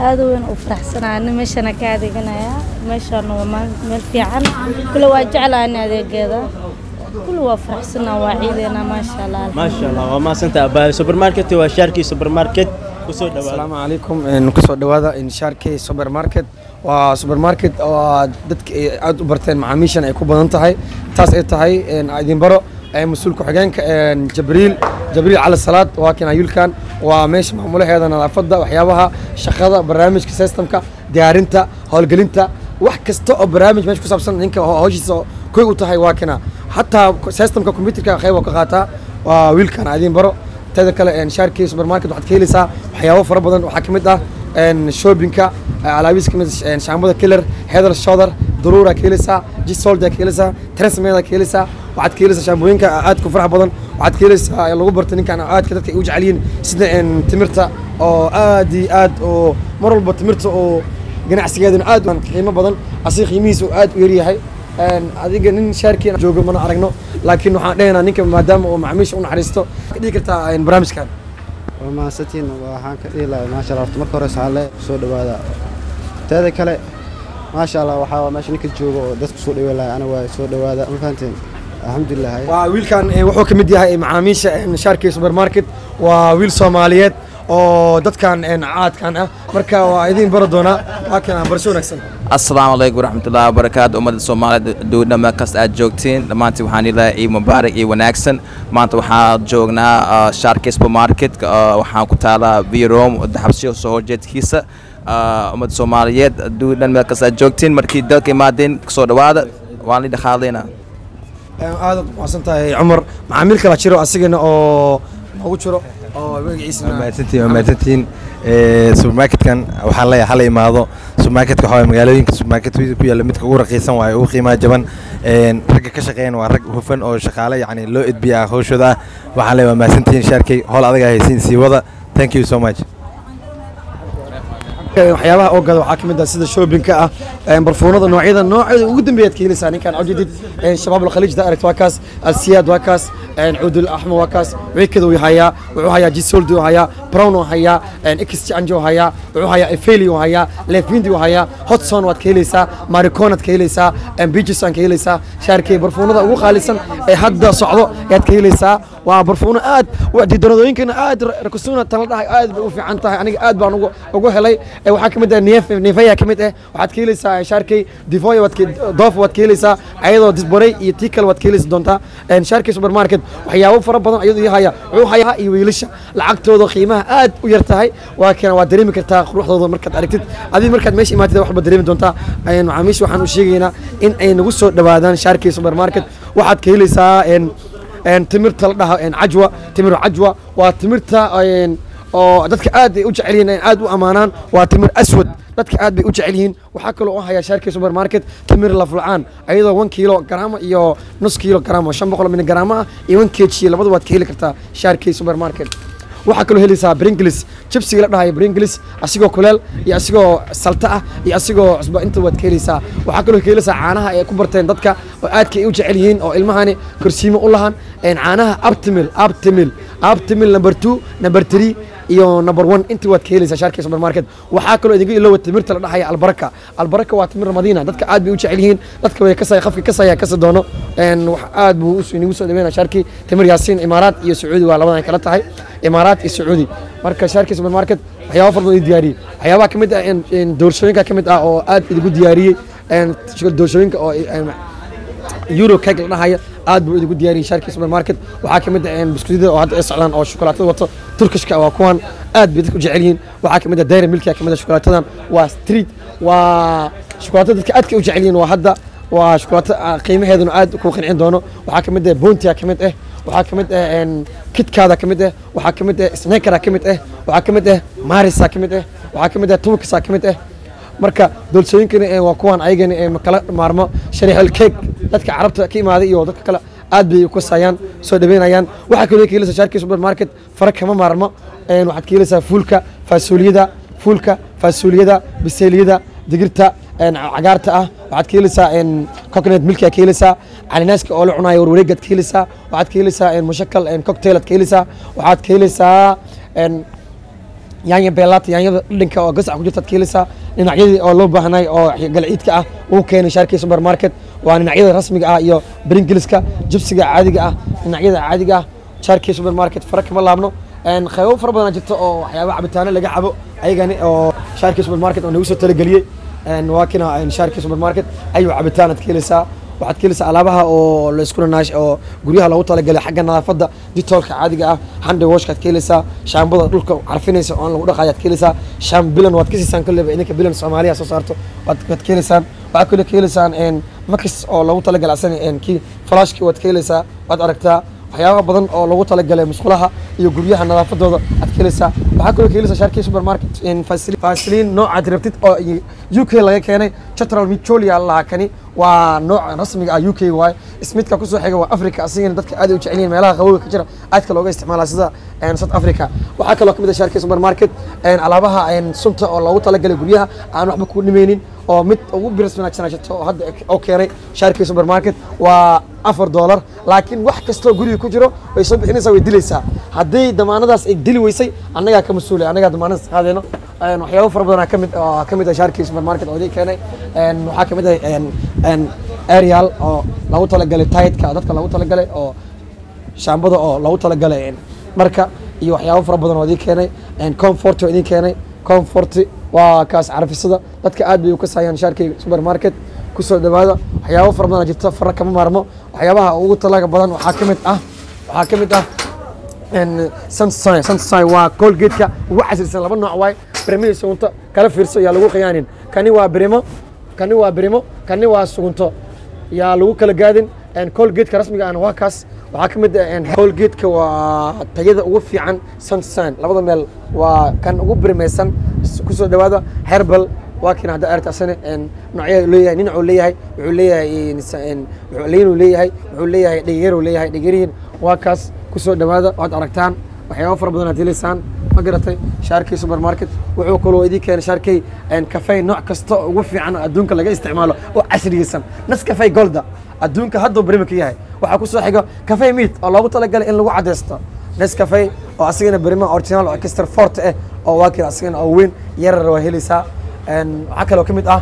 Aad weyn u faraxsanahay. Meeshana ka adeeganaya, meeshaan waa meel fiican. Kule waa jeclahay adeegeeda, kule waa faraxsanaa, waa ciideena, maasha Allah. Maasha Allah, waa mahadsantahay abaayo. Supermarket waa Sharkey Supermarket, kusoo dhawaada. Asalaamu calaykum. Kusoo dhawaada Sharkey Supermarket. Waa supermarket oo dadka ay aad u barteen, macaamiishan ay ku badan tahay. Taas ay tahay, idin baro mas-uul ku-xigeenka Jabriil, Jabriil Cali Salaad. Waa kan ayulkan, waa meesha maamulaheeda, nadaafadda, waxyaabaha shaqada, barnaamijka, systemka, diyaarinta, howlgelinta, wax kasta oo barnaamij meesha ku saabsan ninka hawshiisa koy u tahay waa kana. Xataa systemka computerka qayb oo ka qaataa waa wiilkan. Idin baro teda kale, Sharkey Supermarket waxaad ka helaysaa waxyaabo fara badan. Waxaa ka mid ah shoppingka alaabiis, ka mid shaambada Killer, Head and Shoulder, Daruura ka helaysaa, Gisolda ka helaysaa, Tresmeda ka helaysaa. Waxaad ka helaysaa shaambooyinka aadka u faraha badan. Waxaad ka helaysaa lagu barta ninkan aadka dadka ay u jecel yihiin, sida timirta oo aad iyo aad oo mar walba timirta oo ganacsigeeduna aad u qiimo badan, asiga qiimihiisa uu aad u yaryahay. Adiga nin Sharkey joogo mana aragno, laakiin waxaan dhehaynaa ninka maadaama uu macaamiisha u naxariisto, ka dhigi kartaa barnaamijkan. Waa mahadsantiin. Waxaan ka dhihi lahaa, maasha Allah, horta marka hore waxaan leeyahay soo dhawaada. Teeda kale, maasha Allah, waxaa waa meesha ninka joogo oo dadku soo dhaweyn lahaa ana waaye. Soo dhawaada, ma fahanteen? Alxamdulilah. Waa wiilkan, wuxuu ka mid yahay macaamiisha Sharkey Supermarket. Waa wiil Soomaaliyeed oo dadkan caadkan ah. Marka waa idin bari doonaa. Waa kan, barasho wanaagsan. Asalaamu calaykum waraxmatullaahi wabarakaatu. Ummadda Soomaalida duudna meel kasta aad joogtiin, dhammaantiin waxaan ilahay ciid mubaarak iyo wanaagsan. Maanta waxaan joognaa Sharkey Supermarket, waxaan ku taalaa Virom Dahabshiil soo horjeedkiisa. Ummadda Soomaaliyeed duudhan meel kasta aad joogtiin, markii dalka imaadeen, kasoo dhawaada, waan la dhaqaalaynaa. Aad u mahadsan tahay, Cumar. Macaamiil kala jiro asigana oo noogu jiro oo magaciisana. Mahadsantiin, waa mahadsantiin. Supermarketkan waxaan leeyahay hala imaado. Supermarketka waxaa waye magaalooyinka supermarket ku yaalla midka ugu raqiisan waaye, ugu qiimaha jaban. Ragga ka shaqeeyana waa rag hufan oo shaqaale yacni loo edbiya ah hawshooda ah. Waxaan leeyahay waa mahadsantihiin Sharkey, howl adaga haysiin, sii wada. Thank you so much. Waxyaabaha oo gada waxaa ka mid ah sida shoppingka ah, barfuunada noocyada noocyada ugu dambeeyaad ka helaysaa ninkan ujeedid. Shabaab Alkhaliij da aragt waa kaas, Alsiyaad waa kaas, Cuudul Axmed waa kaas, Wiikad uu hayaa, wuxuu hayaa Gisoldi uu hayaa, Brown uu hayaa, Exchange uu hayaa, wuxuu hayaa Efeli uu hayaa, Lefindi uu hayaa, Hotson waad ka helaysaa, Maricon aad ka helaysaa, Beaches aan ka helaysaa. Sharkey barfuunada ugu qaalisan ee hadda socdo ayaad ka helaysaa. Waa barfuuno aad didoonadooyinkana aad rakusuna tan la dhahay, aad bay u fiican tahay. Aniga aad baan ugu helay. Waxaa ka mid ah Nief, Nifaya ka mid ah. Waxaad ka helaysaa Sharkey Difoya, waad ka Doof waad ka helaysaa, ayadoo Disborey iyo tii kale waad ka helaysa doontaa. Sharkey Supermarket waxyaabo fara badan ayadoo ii haya, wuxuu hayaa iyo wiilasha lacagtooda qiimaha aad u yar tahay. Waa kana, waad dareemi kartaa quruxdooda markaad aragtid. Adiga markaad meesha imaatid waxba dareemi doontaa. Macaamiisha waxaan u sheegaynaa in ay nagu soo dhawaadaan Sharkey Supermarket. Waxaad ka helaysaa timirta la dhaha Cajwa, timiru Cajwa. Waa timirta oo dadka aad ay u jecel yihiin, ay aad u amaanaan. Waa timir aswad, dadka aad bay u jecel yihiin. Waxaa kaloo u hayaa Sharkey Supermarket timir laflacaan, ayadoo 1 kiilo garaama iyo nus kiilo garaama, 500 miligaraama ah iyo 1 kg, labadu waad ka heli kartaa Sharkey Supermarket. Waxaa kaloo helaysaa Pringles, jibsiga la dhahayo Pringles, asigoo kuleel iyo asigoo salta ah iyo asigoo cusba, inta waad ka helaysaa. Waxaa kaloo ka helaysaa caanaha ay ku barteen dadka oo aadka ay u jecel yihiin oo ilmahani korsiimo u lahan, caanaha Aptimil, Aptimil, Aptimil number 2, number 3 iyo number 1, inta waad ka helaysaa Sharkey Supermarket. Waxaa kaloo idinka iloowa timirta la dhahaya Albaraka. Albaraka waa timir Madiina, dadka aad bay u jecel yihiin. Dadka way kasaya, qofka kasaya kasi doono. Wax aad buu inagu soo dhaweynaa Sharkey. Timir Yaasiin Imaaraat iyo Sacuudi waa labadan kala tahay, Imaaraat iyo Sacuudi. Marka Sharkey Supermarket waxyaabo fara badan ii diyaariyey. Waxyaabaha ka mid ah doorashooyinka ka mid ah oo aad idigu diyaariyey, doorashooyinka oo Euro cake la dhahayo aad buu idigu diyaariyey Sharkey Supermarket. Waxaa ka mid ah biskuutyada oo hadda ay socdaan oo shukulaatada wato, Turkishka, waa kuwan, aad bay dadku u jecel yihiin. Waxaa ka mid ah Dairy Milk ka mid ah. Shukulaatadan waa street, waa shukulaatada dadka aadka u jecel yihiin. Waa hadda waa shukulaato qiimaheeduna aad ku qancin doono. Waxaa ka mid ah Bounty ka mid ah, waxaa ka mid ah KitKat ka mid ah, waxaa ka mid ah Snickers ka mid ah, waxaa ka mid ah Marisa ka mid ah, waxaa ka mid ah Twix ka mid ah. Marka doolsooyinkana waa kuwan, ayagana kala maarmo. Shariixul cake dadka Carabta ka imaaday iyo dadka kale aad bay u kasayaan, soo dhaweynayaan. Waxaa kaloo ka helaysaa Sharkey Supermarket, fara kama maarmo. Waxaad ka helaysaa fuulka, faasuuliyada, fuulka, faasuuliyada, biseeliyada, digirta cagaarta ah. Waxaad ka helaysaa coconut milk ka helaysaa, cananaaska oo la cunayo warwareegaad ka helaysaa. Waxaad ka helaysaa mushakal cocktail aad ka helaysaa. Waxaad ka helaysaa Yaanya beelaata, yaanyada dhadhanka oo gasac ku jirta aad ka helaysaa. Dhinacyadii oo loo baahnay oo galciidka ah uu keenay Sharkey Supermarket, waa dhinacyada rasmiga ah iyo Pringlesiska, jibsiga caadiga ah, dhinacyada caadiga ah. Sharkey Supermarket fara kama laabno. Qaybo fara badan jirta oo waxyaaba cabitaano laga cabo ayagani oo Sharkey Supermarket oo nagu soo talageliyey. Waa kina Sharkey Supermarket ayuu cabitaan aad ka helaysaa. Waxaad ka helaysaa alaabaha oo la isku naash oo guryaha loogu talagalay, xagga nadaafadda, Dettolka caadiga ah, hand washka aad ka helaysaa, shaambada dhulka carfinaysa oo aan lagu dhaqayo aad ka helaysaa, shaambilan waad ka siisaan kolleyba idinka, bilan Soomaaliya soo saarto waad ka helaysaan. Waxaad kale ka helaysaan makis oo loogu talagalay asana kii flashki waad ka helaysaa. Waad aragtaa waxyaaba badan oo loogu talagalay musqulaha iyo guryaha nadaafadooda aad ka helaysaa. Waxaa kaloo ka helaysaa Sharkey Supermarket Vaseline noocaad rabtid oo UK laga keenay, Chatral Micholia lahaa. Kani waa nooca rasmiga ah, UK waaye. Ismidka kusoo xiga waa Africa, asigana dadka aad u jecel yihiin, meelaha qabowga ka jira aadka looga isticmaalaa sida South Africa. Waxaa kaloo kamid ah Sharkey Supermarket alaabaha sunta oo loogu talagalay guryaha aan waxba ku dhimeynin oo mid ugu biras wanaagsan jirto oo hadda oo keenay Sharkey Supermarket, waa $4, laakiin wax kastoo guriga ku jiro way soo bixinaysaa, way dilaysaa. Haddii damaanadaas ay dili weysay, annagaa ka mas-uulay, annagaa damaanadaas qaadayno. Waxyaabo fara badan kamid oo kamid ah Sharkey Supermarket oo idin keenay. Waxaa kamid ah Ariel oo loogu talagalay Tideka, dadka loogu talagalay oo shaambada oo loogu talagalay dharka iyo waxyaabo fara badan oo idin keenay. Comfort oo idin keenay, Comfort waa kaas carfisada, dadka aad bay u kasayaan. Sharkey Supermarket kusoo dhawaada, waxyaabo fara badan jirta, fara kama maarmo. Waxyaabaha ugu talaga badan waxaa kamid ah Sunshine. Sunshine waa Colgate-ka ugu casrisan, laba nooc waay, brimihi sugunto kala fiirso, yaa lagu khiyaanin. Kani waa brimo, kani waa brimo, kani waa sugunto, yaa lagu kala gaadin. Colgate-ka rasmiga ahna waa kaas. Waxaa ka mid ah Colgate-ka waa tayada ugu fiican. Sunshine labada meel waa kan ugu birimaysan. Kusoo dhawaada. Herbal waa kiin hadda aragta, asana noocyo leeyahay, ninacuu leeyahay, wuxuu leeyahay liinuu leeyahay, wuxuu leeyahay dhegeyaruu leeyahay, dhegeyarihin waa kaas. Kusoo dhawaada, waad aragtaan waxyaabo fara badan aad heleysaan, ma garatay? Sharkey Supermarket wuxuu kaloo idin keenay Sharkey kafey nooc kasta oo ugu fiican oo adduunka laga isticmaalo oo casriyeysan, Nescafe Golda adduunka hadduu brima ka yahay. Waxaa kusoo xiga cafe meat oo loogu talagalay in lagu cadeysto, Nescafe oo asigana brima original oo extra forte ah oo waa kii asigana oo weyn yarar waa helaysaa. Waxaa kaloo ka mid ah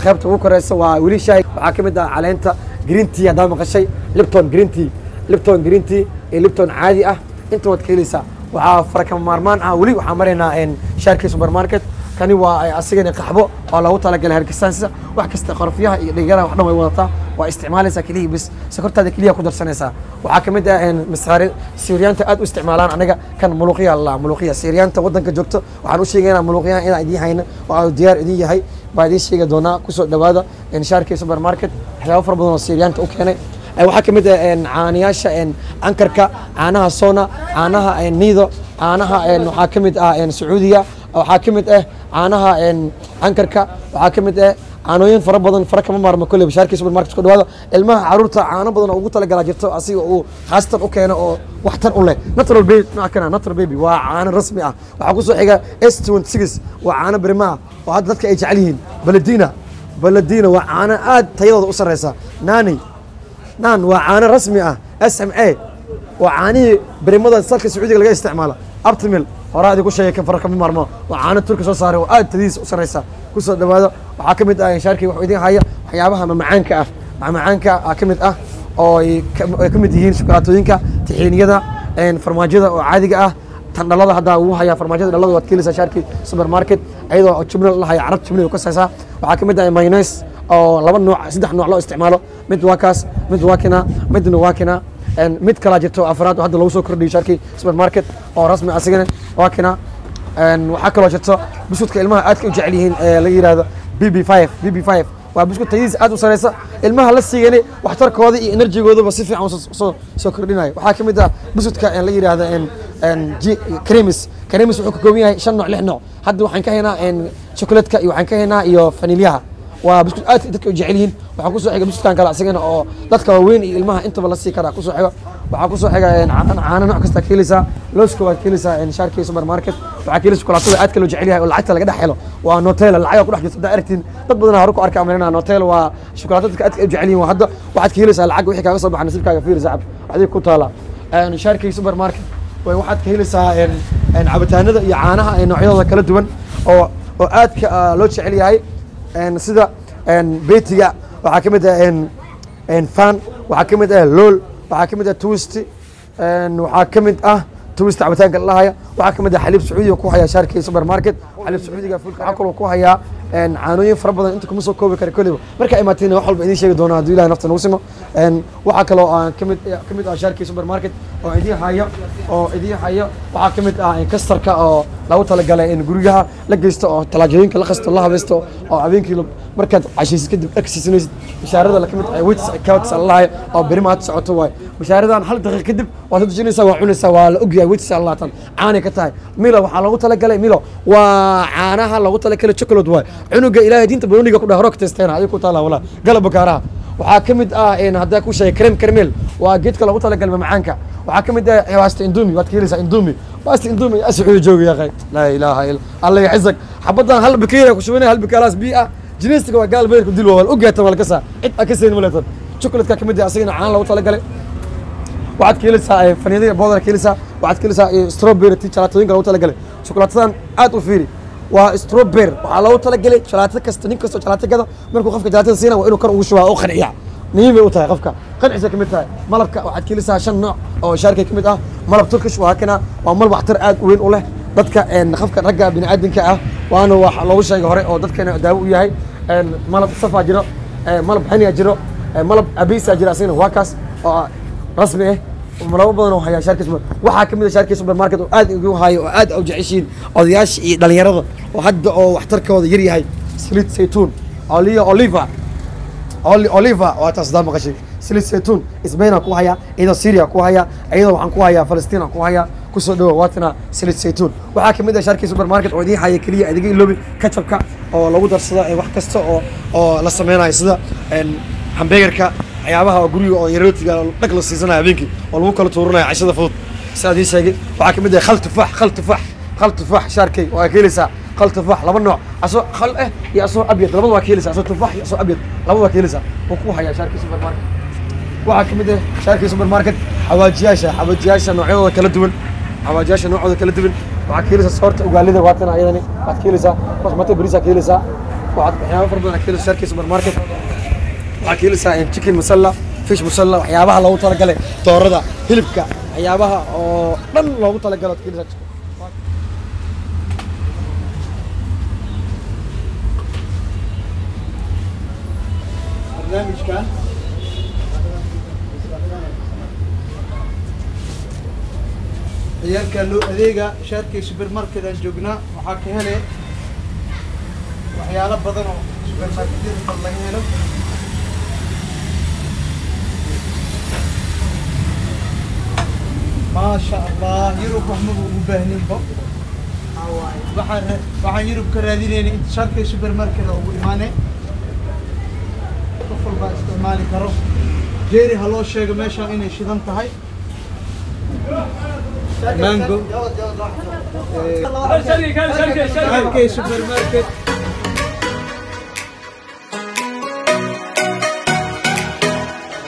qaybta ugu koreysa waa weli shaay. Waxaa ka mid ah caleenta green tea, haddaa maqashay Lipton green tea, Lipton green tea iyo Lipton caadi ah inta waad ka helaysaa. Waxaa farakama maarmaan ah, weli waxaan maraynaa Sharkey Supermarket. Kani waa asigana qaxbo oo loogu talagalay hargeysansa, wax kasta qorofyaha iyo dhegaraha wax dhan way wadataa, waa isticmaalaysaa keliya bis, sokortaada keliya ku darsanaysaa. Waxaa ka mid ah masaari Siiriyaanta aad u isticmaalaan anaga kan muluqiya la muluqiya. Siiriyaanta waddanka joogto waxaan u sheegaynaa muluqiyaha inaan idiin hayno oo aan diyaar idin yahay baa idiin sheegi doonaa. Kusoo dhawaada Sharkey Supermarket, waxyaabo fara badan oo Siiriyaanta u keenay. Waxaa ka mid ah caanayaasha Anchorka, caanaha Sona, caanaha Nido, caanaha waxaa ka mid ah Sacuudiga, waxaa ka mid ah caanaha Anchorka, waxaa ka mid ah caanooyin fara badan, fara kama maarmo kolleyba. Sharkey Supermarket ku dhawaada. Ilmaha caruurta caano badan oo ugu talagalaa jirto asiga uu khaasatan u keeno oo waxtar u leh, Natural Baby nooc kana, Natural Baby waa caano rasmi ah. Waxaa kusoo xiga S26, waa caano berimaha oo hadda dadka ay jecel yihiin. Baladina, Baladina waa caano aad tayadooda u sarreysa. Nani Nan waa caano rasmi ah. SMA waa caanihii berimada salka Sacuudiga laga isticmaalo. Aptamil horaa idinku sheegay, kan fara kama maarmo, waa caano Turki soo saaray oo aad tadiisa u sarreysa. Kusoo dhawaado. Waxaa ka mid ah Sharkey wuxuu idin haya waxyaabaha mamacaanka ah, mamacaanka ah ka mid ah oo ay ka mid yihiin shukulaatooyinka, tixiiniyada, farmaajada oo caadiga ah, tan dhalada hadda ugu haya, farmaajada dhalada waad ka helaysaa Sharkey Supermarket ayadoo jubna la haya, carab jubna ka saysaa. Waxaa ka mid ah mayonnaise oo laba nooc, saddex nooc loo isticmaalo, mid waa kaas, mid waa kina, midna waa kina, mid kalaa jirto afraad oo hadda lagu soo kordhiyay Sharkey Supermarket oo rasmi asigana waa kina. Waxaa kaloo jirto buskudka ilmaha aadka u jecel yihiin ee laga yidhaahdo BB5. BB5 waa buskud tayadiisa aad u sareysa, ilmaha la siigani waxtarkooda iyo energygoodaba si fiican soo kordhinayo. Waxaa ka mid ah buskudka la yidhaahdo Cremis. Cremis wuxuu ka kooban yahay shan nooc, lix nooc. Hadda waxaan ka haynaa chocolatka iyo waxaan ka haynaa iyo vanilyaha, waa buskud aad dadka u jecel yihiin. Waxaa kusoo xiga buskudkan kale asagana oo dadka waaweyn iyo ilmaha intaba la sii karaa kusoo xiga. Waxaa kusoo xiga caano nooc kasta ka helaysaa, looska waad ka helaysaa Sharkey Supermarket. Waxaa ka helaysaa shukulaatada aadka loo jecel yahay oo lacagta laga dhex helo, waa Nutella, lacaga ku dhex jirto haddaa aragtiin, dad badan hore ku arka amarinaa. Nutella waa shukulaatada dadka aadka u jecel yihiin, waa hadda waxaad ka helaysaa lacag wixii kaaga soo baxa, nasiibkaaga fiir saaxib, adiga ku taala. Sharkey Supermarket Waxaad ka helaysaa cabitaanada iyo caanaha ee noocyadooda kala duwan oo aadka loo jecel yahay, sida beetiga, waxaa ka mid ah fan, waxaa ka mid ah lool, waxaa ka mid ah twist, waxaa ka mid ah twist cabitaanka la lahaya, waxaa ka mid ah xaliib sacuudiga ku haya Sharkey Supermarket, xaliib sacuudiga fulka. Waxaa kaloo ku hayaa caanooyin fara badan, inta kuma soo koobi kara kolliba. Marka imaatiin wax walba idiin sheegi doonaa hadduu Ilahay nafta nagu simo. Waxaa kaloo aan kamid ah Sharkey Supermarket oo idiin hayo, waxaa kamid ah kastarka oo lagu talagalay in guryaha la geysto oo talaajooyinka la qasto, la habaysto, oo habeenkii markaad cashaysid kadib dhagsiisanaysid. Bashaarada la kamid ah wits accounts la lahayo oo beri maad socoto waay. Bashaaradan hal daqiiq kadib waad soo dejinaysaa, waa cunaysaa, waa la ogyahay wits Allah tan caanay ka tahay. Milo waxaa loogu talagalay, Milo waa caanaha loogu talagalay chocolate waay. Cunuga Ilaahay diinta banooniga ku dhaha hore ka testeena adiga ku taala walaa galab bakaaraha. Waxaa ka mid ah haddaa ku sheegay cream caramel, waa geedka loogu talagalay macaanka. Waxaa ka mid ah waasta indomie, waad ka helaysaa indomie, waasta indomie asxuu jooga ya akhay, laa ilaaha illa Allah yaxizak. Xabadan hal bakeeri ku shubanay, hal bakaalaas biyo ah, jiniistiga waa gaal beerku dil waa ogyahay, waa la kasaa cid a ka sayn maleetan. Chocolate-ka ka mid ah asagana caan loogu talagalay. Waxaad ka helaysaa faniinada boodar ka helaysaa, waxaad ka helaysaa strawberry tea, jalaatooyinka loogu talagalay. Shokolaatadan aad u fiiri, waa strawberry, waxaa loogu talagalay jalaato kasta. Nin kastoo jalaato gada markuu qofka jalaatada siina waa inuu kor ugu shubaa oo qanciya, muhiim bay u tahay qofka, qancisa kamid tahay. Malabka waxaad ka helaysaa 5 nooc oo Sharkey kamid ah. Malab Turkish waa kana, waa malab waxtar aad u weyn u leh dadka, qofka ragga bini'aadinka ah, waana wax loogu sheegay hore oo dadkana daawo u yahay. Malab safa jiro, malab xaniya jiro, malab abiisa jiro, asagana waa kaas oo rasmi ah. Malabo badan oo hayaa Sharkey Super. Waxaa kamid ah Sharkey Supermarket oo aad ugu hayo oo aad u jeceshiin odayaasha iyo dhalinyarada oo hadda oo waxtarkooda yar yahay, saliid saytuun oliva, oliva oliva waa taas daa maqashay. Saliid saytuun Spain ku haya, iyadoo Syria ku haya, iyadoo waxaan ku hayaa Palestine ku haya. Kusoo dhawo waatina saliid saytuun. Waxaa kamid ah Sharkey Supermarket oo idiin haya keliya adiga iloobi ketchupka oo lagu darsado wax kasta oo la sameynayo, sida hamburgerka, waxyaabaha oo guriga oo yarootiga dhag la siisanayo habeenkii oo lagu kala tuuranayo cashada fudud sidaa idiin sheegay. Waxaa kamid ah khal tufaax, khal tufaax, khal tufaax Sharkey waa ka helaysaa. Khal tufaax laba nooc, asoo khal eh iyo asoo abyad, labada waa ka helaysaa, asoo tufaax iyo asoo abyad labada waa ka helaysaa, wuu ku hayaa Sharkey Supermarket. Waxaa kamid ah Sharkey Supermarket xawaajiyaasha, xawaajiyaasha noocyadooda kala duwan, xawaajiyaasha noocooda kala duwan. Waxaad ka helaysaa soorta ugaalida, waatana ayadani waxaad ka helaysaa basmati bariis ka helaysaa, waxaad waxyaabo fara badan ka helaysaa Sharkey Supermarket. Waxaad ka helaysaa chicken masala, fish masala, waxyaabaha loogu talagalay doorada, hilibka, waxyaabaha oo dhan loogu talagalay waad ka helaysaa. Barnaamijkan ciyaalka loo adeega Sharkey Supermarket aan joognaa, waxaa ka hele waxyaalo badan oo supermarketyada kale laga helo. Maasha Allah, Yurub wax maba ugu baahninba. Waxaan Yurub ka raadinayna inta Sharkey Supermarket ugu imaanay, qof walbaa isticmaali karo. Jeeri ha loo sheego meeshaan inay shidan tahay. Mango Sharkey Supermarket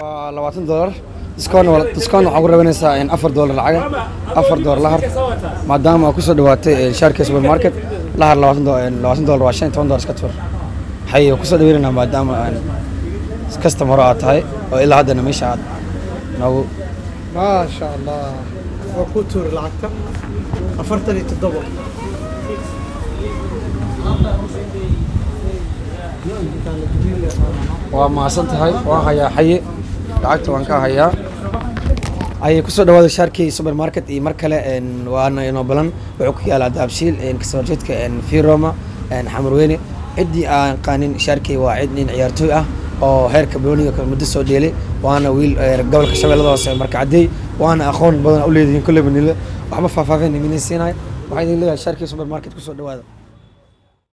waa $20 discount, discount waxaa ku rabanaysaa $4 lacaga, $4 lahar, maadaama aa kusoo dhawaatay Sharkey Supermarket. Lahar $20 waa $15 iska tuur. Waxay kusoo dhaweynayna maadaama customer hore aad tahay oo ilaa haddana meesha aad noogu. Maasha Allah, waa ku tuuri lacagta 47. Waa mahadsan tahay, waan hayaa xaye, lacagta waan ka hayaa. Ayay kusoo dhawaada Sharkey Supermarket iyo mar kale waana inoo balan. Wuxuu ku yaalaa Daabshiil, kasoo horjeedka Firoma Xamarweyne. Ciddii aan qaanin Sharkey waa cid nin ciyaartooy ah oo heerka banooniga muddo soo dheelay, waana wiil gobolka Shabeellada Hoose marka caddeey, waana aqoon badan u leedihiin kolleyba nile. Waxba faahfaahin idin siinayo, waxaa idin leeyahay Sharkey Supermarket kusoo dhawaada.